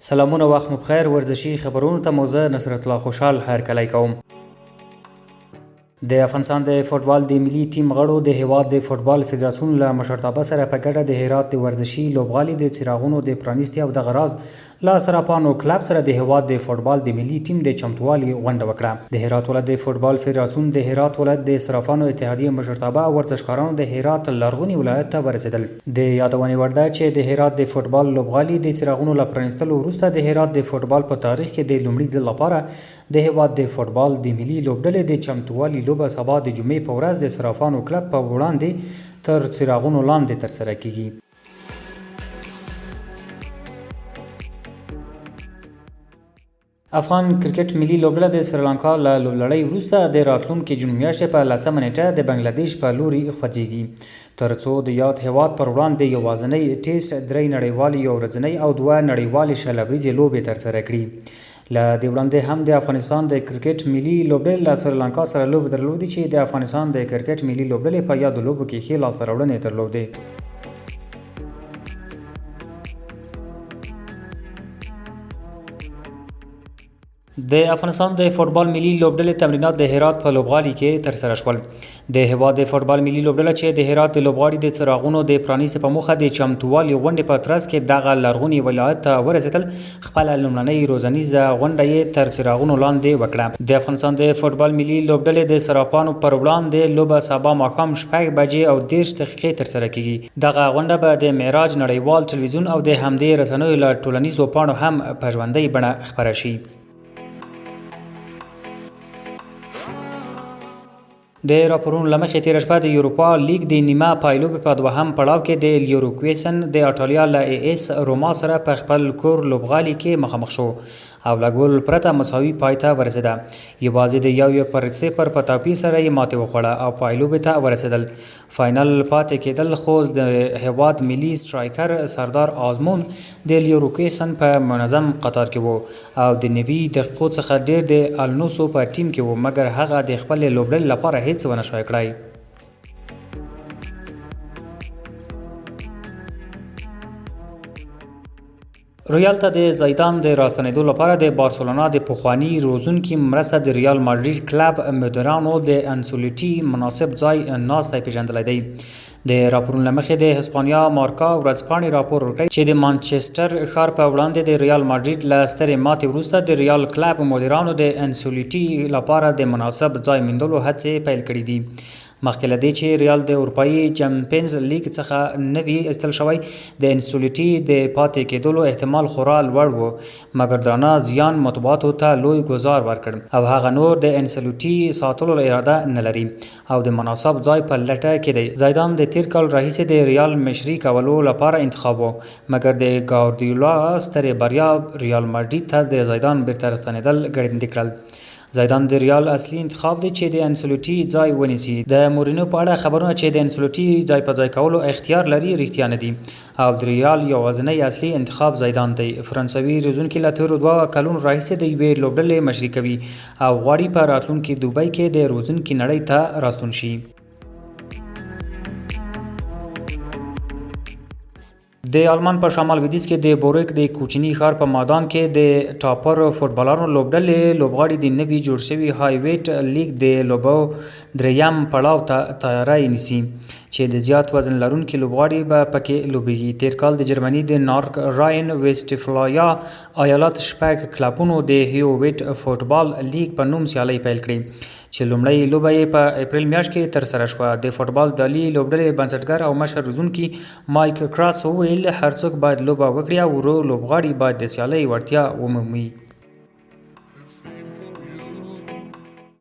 سلامونه وخت مو پخیر ورزشي خبرونو ته مو زه نصرت الله خوشحال هرکلی کوم. د افغانستان د فوټبال د ملي ټیم غړو د هېواد د فوټبال فدراسیون له مشرتابه سره په ګډه د هرات د ورزشي لوبغالي د څراغونو د پرانیستې او دغه راز له صرافانو کلب سره د هېواد د فوټبال د ملي ټیم د چمتووالي غونډه وکړه. د هرات ولایت د فوټبال فدراسیون، د هرات ولایت د صرافانو اتحادیې مشرتابه او ورزشکارانو د هرات لرغوني ولایت ته ورسېدل. د یادونې وړ ده چې د هرات د فوټبال لوبغالي د څراغونو له پرانیستلو وروسته د هرات د فوټبال په تاریخ کې د لومړي ځل لپاره د هېواد د فوټبال د ملي لوبډلې د چمتووالي لوبه سبا د جمعې په ورځ د صرافانو کلب په وړاندې تر څراغونو لاندې ترسره کېږي. افغان کرکټ ملي لوبډله د سریلانکا له لوبلړۍ وروسته د راتلونکې جون میاشتې په لسمه نېټه د بنګلادیش په لوري خوځېږي ترڅو د یاد هېواد پر وړاندې یوازنۍ ټېسټ، درې نړیوالې یو ورځنۍ او دوه نړیوالې 20 اوریزې لوبې ترسره کړي. له دې وړاندې هم د افغانستان د کرکټ ملي لوبډلې له سریلانکا سره لوبې درلودې چې د افغانستان د کرکټ ملي لوبډلې په یادو لوبو کې ښې لاسته راوړنې درلودې. د افغانستان د فوټبال ملي لوبډلې تمرینات د هرات په لوبغالي کې ترسره شول. د هېواد د فوټبال ملي لوبډله چې د هرات د لوبغاړي د څراغونو د پرانیستې په موخه د چمتووالي غونډې په ترڅ کې دغه لرغوني ولایت ته ورسېدل، خپله لومړنۍ روزنیزه غونډه یې تر څراغونو لاندې وکړه. د افغانستان د فوټبال ملي لوبډلې د صرافانو پر وړاندې لوبه سبا ماښام شپږ بجې او 30 دقیقې ترسره کېږي. دغه غونډه به د معراج نړیوال ټلویزیون او د همدې رسنیو له ټولنیزو پاڼو هم په ژوندۍ بڼه خپره شي. د راپورونو له مخې تېره شپه د یوروپا لیګ د نیمه پایلوبې په دوهم پړاو کې د لیوروکویسن د اټالیا له ای اس روما سره په خپل کور لوبغالي کې مخامخ شو او له ګول پرته مساوي پای ته ورسېده. یوازې د یو یو پر صفر په توپیر سره یې ماتې وخوړه او پایلوبې ته ورسېدل. فاینل پاتې کېدل خو د هېواد ملي سټرایکر سردار آزمون د لیوروکویسن په منظم قطار کې وو او د 90 دقیقو څخه ډېر د النوسو په ټیم کې وو، مګر هغه د خپلې لوبډلې لپاره هېڅ ونه شوای کړای. ریال ته د زیدان د راستنېدو لپاره د بارسلونا د پخواني روزونکي مرسته د ریال ماډریډ کلب مدیرانو د انسولوټي مناسب ځای ناستی پېژندلی دی. د راپورونو له مخې د هسپانیا مارکا ورځپاڼې راپور ورکړی چې د مانچسټر ښار په وړاندې د ریال ماډریډ له سترې ماتې وروسته د ریال کلب مدیرانو د انسولوټي لپاره د مناسب ځای موندلو هڅې پیل کړې دي. مخکې له دې چې ریال د اروپايي چمپینز لیګ څخه نه وي ایستل شوی، د انسولوټي د پاتې کېدلو احتمال خورا لوړ و، مګر درانه زیان مطبوعاتو ته لوی ګوزار ورکړ او هغه نور د انسولوټي ساتلو اراده نه لري او د مناسب ځای په لټه کې دی. زیدان د تېر کال راهیسې د ریال مشري کولو لپاره انتخاب و، مګر د ګاردیولا سترې بریا ریال ماډریډ ته د زیدان بېرته راستنېدل ګړندي کړل. زیدان د ریال اصلي انتخاب دی چې د انسلوټي ځای ونیسي. د مورینو په اړه خبرونه چې د انسلوټي ځای په ځای کولو اختیار لري رښتیا نه دي او د ریال یوازنی اصلي انتخاب زیدان دی. فرانسوي روزونکي له تېرو دوه کلونو راهیسې د یوې لوبډلې مشري کوي او غواړي په راتلونکي دوبي کې د روزونکي نړۍ ته راستون شي. د آلمان په شمال لویدیځ کې د بوریک د کوچني ښار په مادان کې د ټاپر فوټبالانو لوبډلې لوبغاړي د نوي جوړ شوي های ویټ لیګ د لوبو دریم پړاو ته تیاری نیسي چې د زیات وزن لرونکي لوبغاړي به پکې لوبیږي. تیر کال د جرمني د نارک راین ویسټفلایا ایالت شپږ کلبونو د هیو ویټ فوټبال لیګ په نوم سیالۍ پیل کړې چې لومړۍ لوبه یې په اپریل میاشت کې ترسره شوه. د فوټبال دالي لوبډلې بنسټګر او مشر روزونکي مایک کراس وویل، هر څوک باید لوبه وکړي او ورو لوبغاړي باید د سیالۍ وړتیا ومومي.